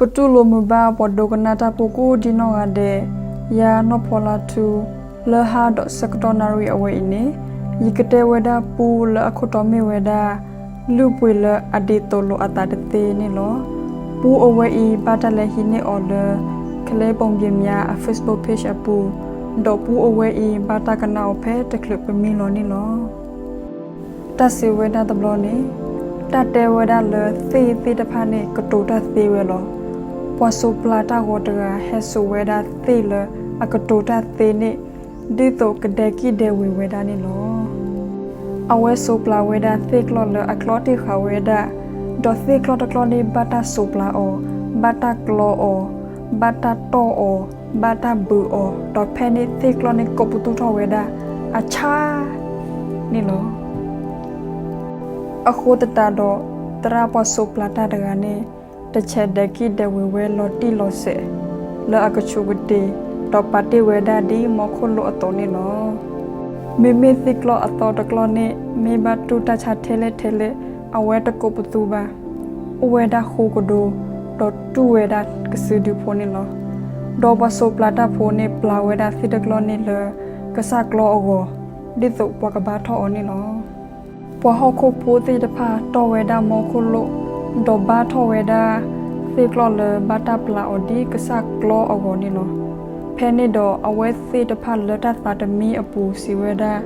ပတူၢ်လိာ်မုာ်ဘၣ်ပှၤဒိကနၣ်တၢ်ဖိကိးဒံနီၢ်ဂၤဒဲး, ယၤနီၢ်ဖီလါထူ, လၢဟါဒီးဆၢကတီၢ်နၣ်ရံၣ်အဝဲအံၤန့ၣ်, ယကတဲဝဲဒၣ်ပူလၢအခိၣ်တီမ့ၢ်ဝဲဒၣ် လုၢ်ပှ့ၤလၢအဒ်သိးလိာ်အသးတသ့န့ၣ်လီၤ. ပူအဝဲအံၤဘၣ်တၢ်လဲၤဟံးန့ၢ်အီၤလၢ ခလ့ပိာ်ကၠ့မၠါ အ Facebook page အပူၤ, ဒီးပူအဝဲအံၤဘၣ်တၢ်ကနၣ်အီၤဖဲတချုးပမံလီၤန့ၣ်လီၤ. တၢ်စံးဝဲဒၣ်တဘျီန့ၣ်, တၢ်တဲဝဲဒၣ်လၢသ့ၣ်သ့ၣ်တဖၣ်န့ၣ်ကတိၤတၢ်သ့ဝဲလီၤ. ပှၤစိးပျၤတၢ်ဂီၤတဂၤဟဲစိာ်ဝဲဒၣ်သ့ၣ်လၢအကတိၤတၢ်သ့န့ၣ် ဒ်သိးကဒဲးကံၣ်ဒဲးဝ့ၤဝဲဒၣ်န့ၣ်လီၤ. အဝဲစိးပျၤဝဲဒၣ်သ့ၣ်ကျီၢ်လၢအကျီတ့ၢ်ဃာ်ဝဲဒၣ်, ဒီးသ့ၣ်ကျီၢ်တကျီၢ်န့ၣ်ဘၣ်တၢ်စိးပျၤအီၤ, ဘၣ်တၢ်ကျီအီၤ, ဘၣ်တၢ်တီၢ်အီၤ, ဘၣ်တၢ်ဘုးအီၤ, ဒီးဖဲန့ၣ်သ့ၣ်ကျီၢ်န့ၣ်ကိးပသူထီၣ်ဝဲဒၣ် အဆါ န့ၣ်လီၤ. အဃိသတးဒီး သရၣ်ပှၤစိးပျၤတၢ်တဂၤန့ၣ် တဆဲးဒဲးကံၣ်ဒဲးဝ့ၤဝဲလီၤတံၢ်လီၤဆဲး လၢအကဆူးကတ့ၤ, ဒီးပာ်တ့ၢ်ဝဲဒၣ်ဒ်မီခိၣ်လိၣ်အသိးန့ၣ်လီၤ. မ့မ့ၢ်သ့ၣ်ကျီၢ်အသီတကျီၢ်န့ၣ် မ့ၢ်ဘၣ်တူၢ်တၢ်ဆါထဲလဲၣ်ထဲလဲၣ် အဝဲတကိးပသူဘၣ်, အိၣ်ဝဲဒၣ်ဃိကဒိ, ဒီးတူၢ်ဝဲဒၣ်ကစုဒုဖိန့ၣ်လီၤ. ဒီးပှၤစိးပျၤတၢ်ဖိန့ၣ် ပျၤဝဲဒၣ်သ့ၣ်တကျီၢ်န့ၣ်လၢ ကစၢ်ကျီအဂီၤ, ဒ်သိးပှၤကဘါထီၣ်အီၤန့ၣ်လီၤ. ပှၤဟီၣ်ခိၣ်ဖိသ့ၣ်တဖၣ်တီၢ်ဝဲဒၣ်မီခိၣ်လိၣ်, ဒီးဘါထီၣ်ဝဲဒၣ် သ့ၣ်ကျီၢ်လၢဘၣ်တၢ်ပျၤအီၤဒ်ကစၢ်ကျီအဂီၤန့ၣ်လီၤ. ဖဲန့ၣ်ဒီးအဝဲသ့ၣ်တဖၣ်လၢတၢ်သးတမံအပူၤစံးဝဲဒၣ်,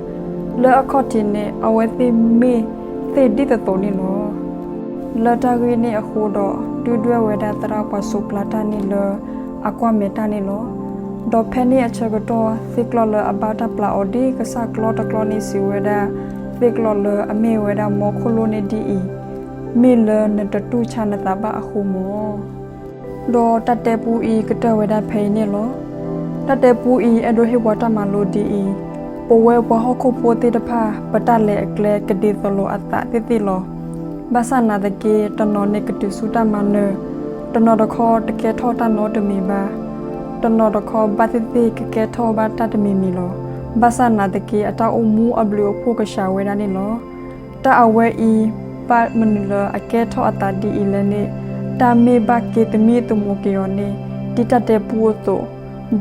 လၢအခီၣ်ထံးန့ၣ် အဝဲသ့ၣ်မ့ၢ်သ့ၣ်ဒ်သိးသိးန့ၣ်လီၤ. လၢတၢ်ဂ့ၢ်န့ၣ်အဃိဒီး ဒုၣ်ဒွဲၣ်ဝဲဒၣ်သရၣ်ပှၤစိးပျၤတၢ်န့ၣ်လၢ အကွၢ်မဲာ်တၢ်န့ၣ်လီၤ. ဒီးဖဲန့ၣ်အဆၢကတီၢ် သ့ၣ်ကျီၢ်လၢအဘၣ်တၢ်ပျၤအီၤဒ်ကစၢ်ကျီတကျီၢ်န့ၣ်စံးဝဲဒၣ်, သ့ၣ်ကျီၢ်လၢအမ့ၢ်ဝဲဒၣ်မီခိၣ်လိၣ်န့ၣ်ဒ်အံၤ, မ့ၢ်လၢနတတူၢ်ဆါနသးဘၣ်အဃိမီၤ. ဒီးတၢ်တဲပူအံၤကတၢၢ်ဝဲဒၣ်ဖဲအံၤန့ၣ်လီၤ. တၢ်တဲပူအံၤအဲၣ်ဒိးဟ့ၣ်ပှၤတၢ်မၤလိဒ်အံၤ, ပဝဲပှၤဟီၣ်ခိၣ်ဖိသ့ၣ်တဖၣ် ပတၢ်လဲၤအကျဲကဒ်သိးလိာ်အသးသ့ၣ်သ့ၣ်လီၤ. ဘၣ်ဆၣ်နာ်သက့ တနီၤန့ၣ်ကတုၤဆူတၢ်မၤနၢၤ, တနီၤတခီတကဲထီၣ်တၢ်နီတမံၤဘၣ်, တနီၤတခီဘၣ်သ့ၣ်သ့ၣ်ကကဲထီၣ်ဘၣ်တၢ်တမံၤမံၤလီၤ. ဘၣ်ဆၣ်နာ်သက့ အတၢ်အိၣ်မူအဘျုးအဖှိၣ်ကဆှးဝဲဒၣ်န့ၣ်လီၤ. တၢ်အဝဲအံၤ ဘၣ်မနုၤလၢအကဲထီၣ်အသးဒ်အံၤလဲၣ်န့ၣ်, တၢ်မ့ၢ်ဘၣ်က့ၤသမံသမိးက့ၤအီၤန့ၣ် ဒ်တၢ်တဲပူအသိး,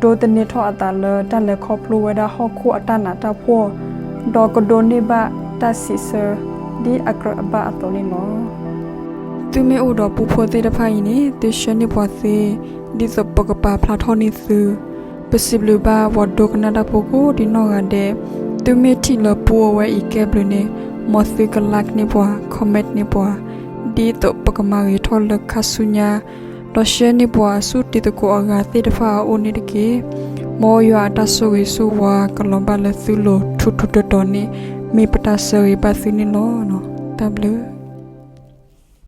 ဒိးသန့ၤထီၣ်အသးလၢတၢ်လဲၤခီဖျိဝဲဒၣ်ဟီၣ်ခိၣ်အတၢ်နးတၢ်ဖှီၣ်, ဒီးကဒိးန့ၢ်ဘၣ်တၢ်စံးဆၢ ဒ်အကြၢးအဘၣ်အသိးန့ၣ်လီၤ. သုမ့ၢ်အိၣ်ဒီးပူဖိသ့ၣ်တဖၣ်အံၤန့ၣ် သုဆှၢန့ၢ်ပှၤသ့, ဒ်သိးပကပာ်ဖျါထီၣ်န့ၢ်သု. ပစံးဘျုးဘၣ်ပှၤဒိကနၣ်တၢ်ဖိကိးဒံနီၢ်ဂၤဒဲး, သုမ့ၢ်ထံၣ်လၢပူအဝဲအံၤကဲဘျုးန့ၣ်, မ်သုက like န့ၢ်ပှၤ, comment န့ၢ်ပှၤ, ဒ်သိးပကမၤဂ့ၤထီၣ်လၢခါဆူညါ, ဒီးဆှၢန့ၢ်ပှၤဆူတံၤသကိးအဂၤသ့ၣ်တဖၣ်အအိၣ်န့ၣ်တက့ၢ်. မ်ယွၤအတၢ်ဆိၣ်ဂ့ၤဆိၣ်ဝါကလီၤဘၣ်လၢသုလိၤထူးထူးတီၤတီၤန့ၣ် မ့ၢ်ပတၢ်ဆၢဂ့ၤဘၣ်သုန့ၣ်လီၤ. တၢ်ဘျုး